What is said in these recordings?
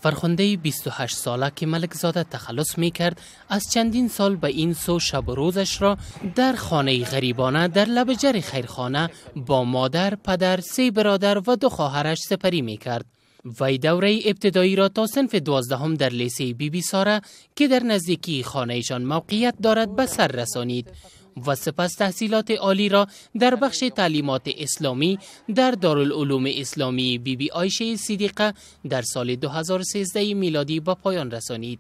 فرخنده 28 ساله که ملک زاده تخلص می کرد، از چندین سال به این سو شب و روزش را در خانه غریبانه در لب جر خیرخانه با مادر، پدر، 3 برادر و 2 خواهرش سپری می کرد. وی دوره ابتدایی را تا صنف 12 در لیسه بی بی ساره که در نزدیکی خانهشان موقعیت دارد به سر رسانید و سپس تحصیلات عالی را در بخش تعلیمات اسلامی در دارالعلوم اسلامی بی بی عایشه صدیقه در سال 2013 میلادی به پایان رسانید.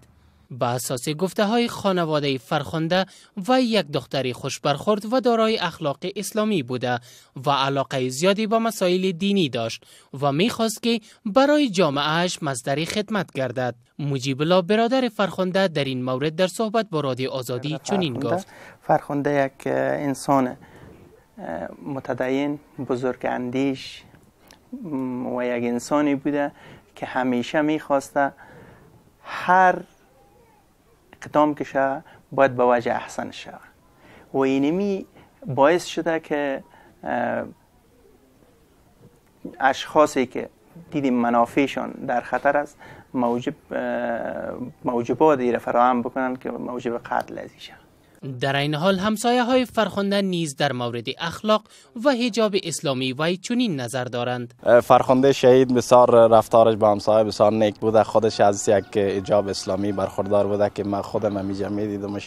به اساس گفته های خانواده فرخنده و یک دختر خوشبرخورد و دارای اخلاق اسلامی بوده و علاقه زیادی به مسائل دینی داشت و میخواست که برای جامعهش مصدر خدمت گردد. مجیب الله برادر فرخنده در این مورد در صحبت با رادیو آزادی چنین گفت: فرخنده یک انسان متدین، بزرگ اندیش و یک انسانی بوده که همیشه میخواسته هر اقدام که شد باید به وجه احسن شود و اینمی باعث شده که اشخاصی که دیدیم منافعشان در خطر است موجباتی را فراهم بکنن که موجب قتل ازی شود. در این حال همسایه های فرخنده نیز در مورد اخلاق و حجاب اسلامی وی چنین نظر دارند. فرخنده شهید بسیار رفتارش با همسایه بسیار نیک بوده، خودش از یک حجاب اسلامی برخوردار بوده که من خودم همیشه میدیدم،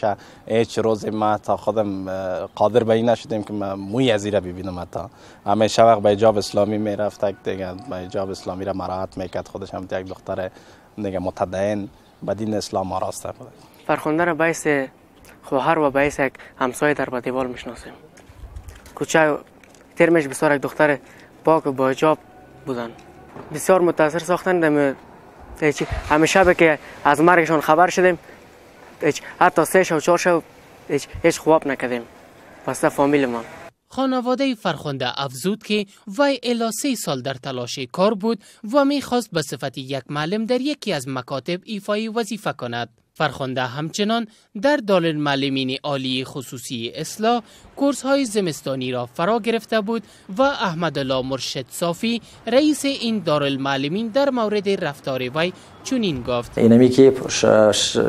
هیچ روز ما تا خودم قادر به این نشدیم که من موی از را ببینم، حتی همیشه وقت به حجاب اسلامی میرفت، دیگه به حجاب اسلامی را مراعات میکرد، خودش هم یک دختر دیگه متدین به دین اسلام آراسته بوده. فرخنده را باعث خواهر و باعث یک همسایه در بدیوال میشناسیم. کوچه ترمش بسیار یک دختر پاک و با حجاب بودن. بسیار متاثر ساختن. همیشه به که از مرگشان خبر شدیم حتی 3 شب 4 شب هیچ خواب نکردیم. پس فامیل ما. خانواده فرخنده افزود که وی الی 3 سال در تلاش کار بود و میخواست به صفت یک معلم در یکی از مکاتب ایفای وظیفه کند. فرخنده همچنان در دارالمعلمین عالی خصوصی اصلاح کورس های زمستانی را فرا گرفته بود و احمدالله مرشد صافی رئیس این دارالمعلمین در مورد رفتار وی چنین گفت: اینمی که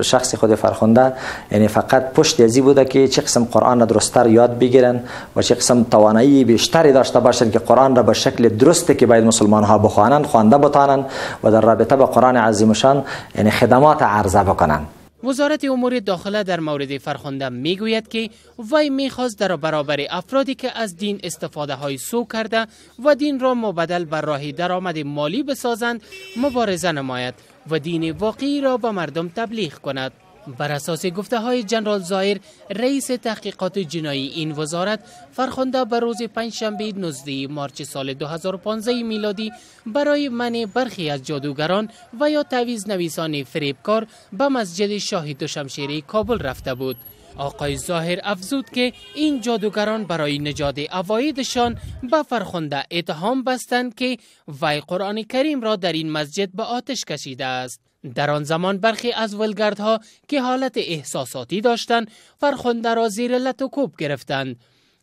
شخص خود فرخنده یعنی فقط پشت ازی بوده که چه قسم قرآن را درستتر یاد بگیرن و چه قسم توانایی بیشتری داشته باشن که قرآن را به شکل درستی که باید مسلمان ها بخوانند خوانده بتانند و در رابطه با قرآن عظیم شان یعنی خدمات عرضه بکنند. وزارت امور داخله در مورد فرخنده میگوید که وی میخواست در برابر افرادی که از دین استفاده های سو کرده و دین را مبدل بر راه درآمد مالی بسازند مبارزه نماید و دین واقعی را به مردم تبلیغ کند. بر اساس گفته های جنرال ظاهر رئیس تحقیقات جنایی این وزارت، فرخنده به روز پنجشنبه 19 مارچ سال 2015 میلادی برای منع برخی از جادوگران و یا تعویذ نویسان فریبکار به مسجد شاهی دوشمشیره کابل رفته بود. آقای ظاهر افزود که این جادوگران برای نجات عوایدشان به فرخنده اتهام بستند که وی قرآن کریم را در این مسجد به آتش کشیده است. در آن زمان برخی از ولگردها که حالت احساساتی داشتند فرخنده را زیر لط و کوب گرفتند.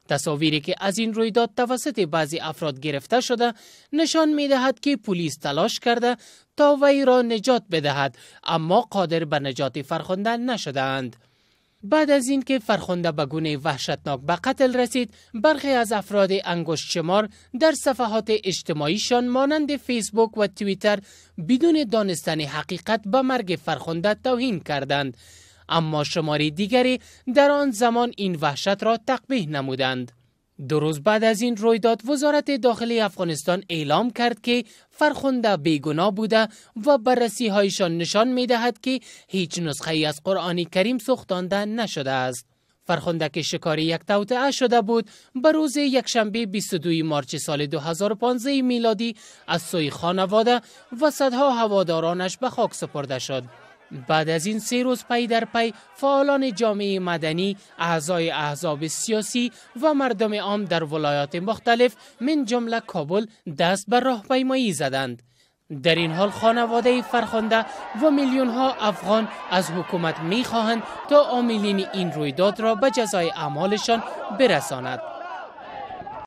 تصاویری که از این رویداد توسط بعضی افراد گرفته شده نشان می دهد که پلیس تلاش کرده تا وی را نجات بدهد، اما قادر به نجات فرخنده نشدند. بعد از اینکه فرخنده به گونه وحشتناک به قتل رسید، برخی از افراد انگشت شمار در صفحات اجتماعیشان مانند فیسبوک و توییتر بدون دانستن حقیقت به مرگ فرخنده توهین کردند، اما شماری دیگری در آن زمان این وحشت را تقبیح نمودند. 2 روز بعد از این رویداد وزارت داخلی افغانستان اعلام کرد که فرخنده بیگناه بوده و بررسی هایشان نشان می دهد که هیچ نسخه ای از قرآن کریم سوختانده نشده است. فرخنده که شکار یک توطئه شده بود به روز یکشنبه 22 مارچ سال 2015 میلادی از سوی خانواده و صدها هوادارانش به خاک سپرده شد. بعد از این 3 روز پی در پی فعالان جامعه مدنی، اعضای احزاب سیاسی و مردم عام در ولایات مختلف من جمله کابل دست بر راهپیمایی زدند. در این حال خانواده فرخنده و میلیون ها افغان از حکومت میخواهند تا عاملین این رویداد را به جزای اعمالشان برساند.